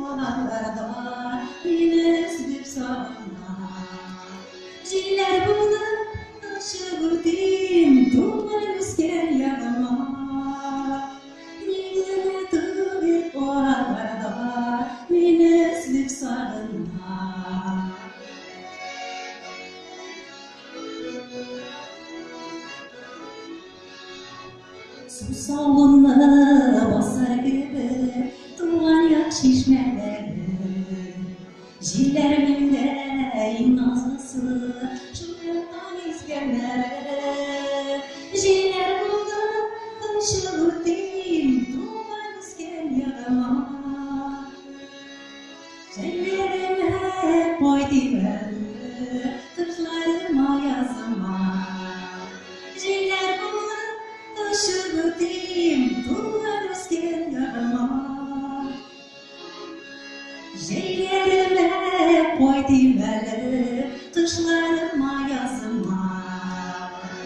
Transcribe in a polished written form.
аларда мине эзләп сагына. Җилләр булып очып үтим туган үскән ягыма. Мин генә түгел аларда мине эзләп сагына. Сусавымны басар кебек туган як чишмәләре. Җилләрнең дә иң назлысы шул яктан искәннәре. Җилләр булып очып үтим туган үскән ягыма. Җәйләремә кайтыйм әле, кышларыма, языма. Җилләр булып очып үтим туган үскән ягыма. Җәйләремә кайтыйм әле, кышларыма.